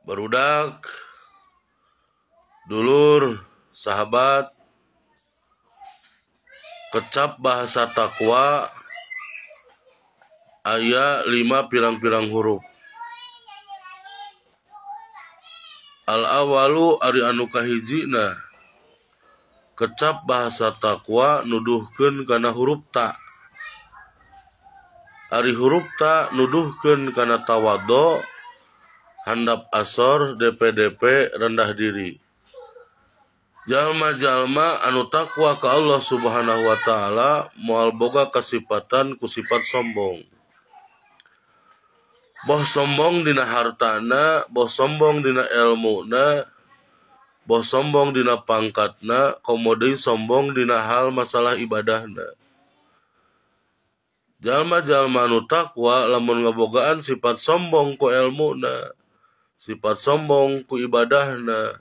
Barudak, dulur, sahabat, kecap bahasa takwa aya 5 pirang-pirang huruf. Al awalu ari anu kahijina kecap bahasa takwa nuduhkeun kana huruf ta. Ari huruf ta nuduhkeun kana tawadhu, handap asor, DPDP, rendah diri. Jalma-jalma anu takwa ka Allah Subhanahu wa taala moal boga kasipatan ku sifat sombong. Boh sombong dina hartana, boh sombong dina elmuna, boh sombong dina pangkatna, komo deui sombong dina hal masalah ibadahna. Jalma-jalma anu takwa lamun ngabogaan sifat sombong ku elmuna, sifat sombong ku ibadahna,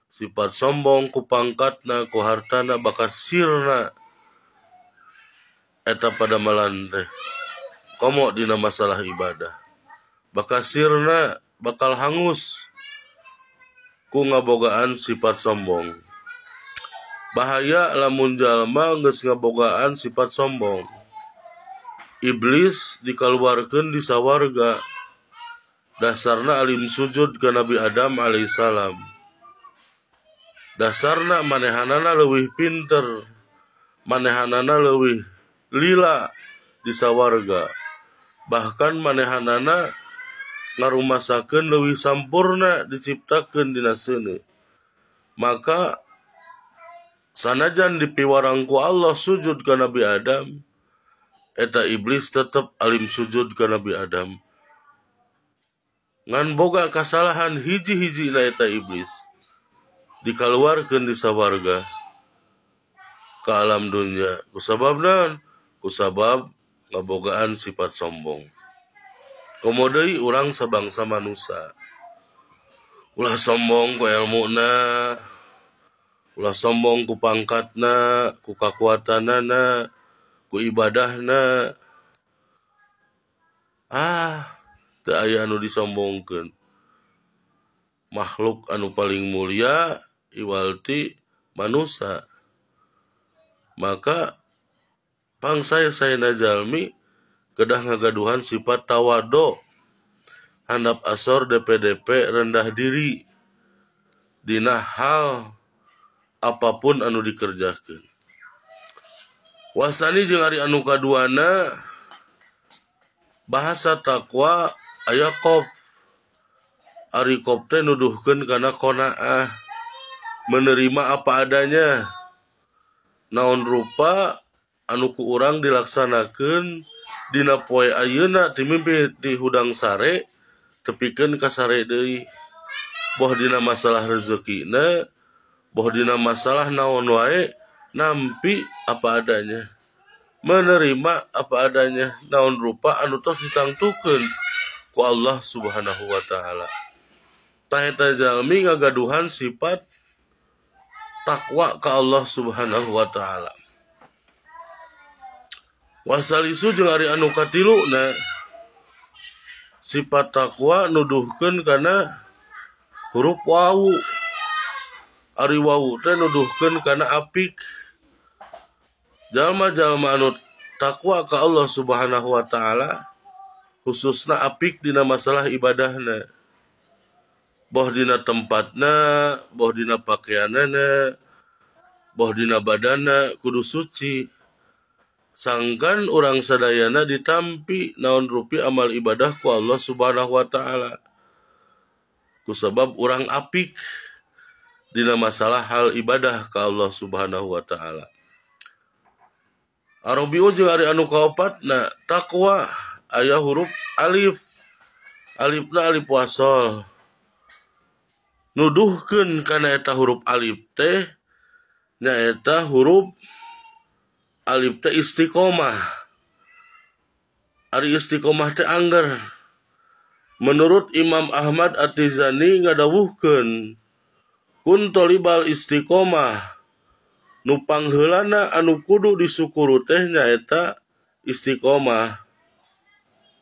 sifat sombong ku pangkatna, ku hartana, bakal sirna eta padamalan teh. Komo dina masalah ibadah, bakal sirna, bakal hangus ku ngabogaan sifat sombong. Bahaya lamun jalma geus ngabogaan sifat sombong. Iblis dikaluarkeun di sawarga, dasarna alim sujud ka Nabi Adam alaihissalam. Dasarna manehanana leuwih pinter, manehanana leuwih lila di sawarga. Bahkan manehanana ngarumasakeun leuwih sampurna diciptakeun dina seuneu. Maka sanajan dipiwarang ku Allah sujud ka Nabi Adam, eta iblis tetep alim sujud ka Nabi Adam. Ngan boga kasalahan hiji-hiji na eta iblis dikaluarkeun di sawarga ka alam dunya. Kusabab naon? Kusabab ngabogaan sifat sombong. Komo deui urang sabangsa manusa. Ulah sombong ku elmuna, ulah sombong ku pangkatna, ku kakuatanana, ku ibadahna. Ah, teu aya anu disombongkeun. Makhluk anu paling mulia iwalti manusa. Maka pangsaya-sayana jalmi kedah ngagaduhan sifat tawado, handap asor, DPDP, rendah diri dina hal apapun anu dikerjakeun. Wasani jeung ari anu kaduana bahasa takwa aya qaf. Ari qaf teh nuduhkeun kana qanaah, menerima apa adanya. Naon rupa anu ku urang dilaksanakeun dina poe ayeuna timimpi di hudang sare tepikeun ka sare deui. Boh dina masalah rezekina, boh dina masalah naon wae, nampi apa adanya, menerima apa adanya, naon rupa anu tos ditangtukeun ku Allah Subhanahu wa taala. Tah eta jalmi ngagaduhan sifat takwa ka Allah Subhanahu wa taala. Wasalisu jeung ari anu katiluna sifat takwa nuduhkeun kana huruf wawu. Ari wawu teh nuduhkeun kana apik. Jalma-jalma anu takwa ka Allah Subhanahu wa taala khususna apik dina masalah ibadahna. Boh dina tempatna, boh dina pakaianana, boh dina badanna kudu suci. Sangkan urang sadayana ditampi naon rupi amal ibadah ku Allah Subhanahu wa taala. Kusabab urang apik dina masalah hal ibadah ka Allah Subhanahu wa taala. Arabiu jeung ari anu kaopatna takwa aya huruf alif. Alifna alif wasol. Nuduhkeun kana eta huruf alif teh nyaeta huruf alif teh istiqomah. Ari istiqomah teh angger. Menurut Imam Ahmad At-Tizani ngadawuhkeun kun tolibal istiqomah, nu pangheulana anu kudu disukuru teh nyaeta istiqomah.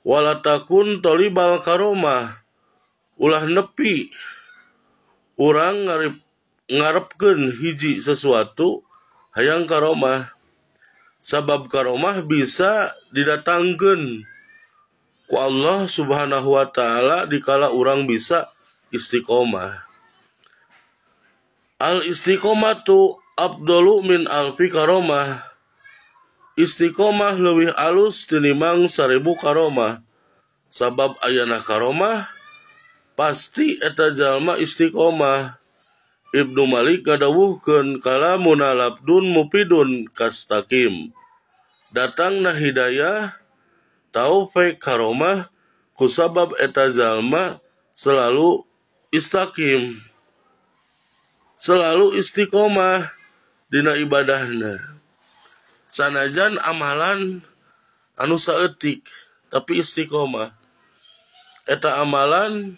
Wala takun tolibal karomah, Ulah nepi urang ngarepkeun hiji sesuatu hayang karomah, sabab karomah bisa didatangkeun ku Allah Subhanahu wa taala dikala urang bisa istiqomah. Al istiqomatu afdalu min alfi karomah. Istiqomah leuwih alus tinimbang 1000 karomah. Sabab ayana karomah pasti eta jalma istiqomah. Ibnu Malik ngadawuhkeun kalamuna labdun mufidun kastakim. Datangna hidayah taufik karomah kusabab eta jalma selalu istakim, selalu istiqomah dina ibadahna. Sanajan amalan anu saeutik tapi istiqomah, eta amalan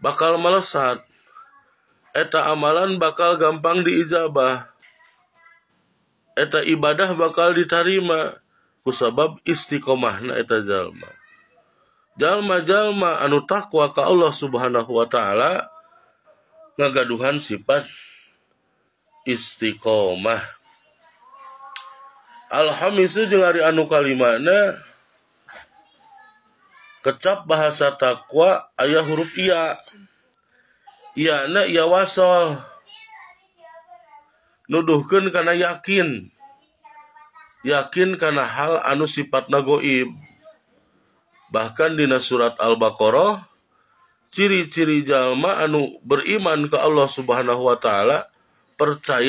bakal melesat, eta amalan bakal gampang diijabah, eta ibadah bakal ditarima kusabab istiqomahna eta jalma. Jalma-jalma anu takwa ka Allah Subhanahu wa taala ngagaduhan sifat istiqomah. Alhamisu jeung ari anu kalimana kecap bahasa takwa aya huruf iya. Iya na iya wasol, nuduhkeun kana yakin, yakin kana hal anu sifatna goib. Bahkan dina surat Al-Baqarah ciri-ciri jalma anu beriman ke Allah Subhanahu wa taala percaya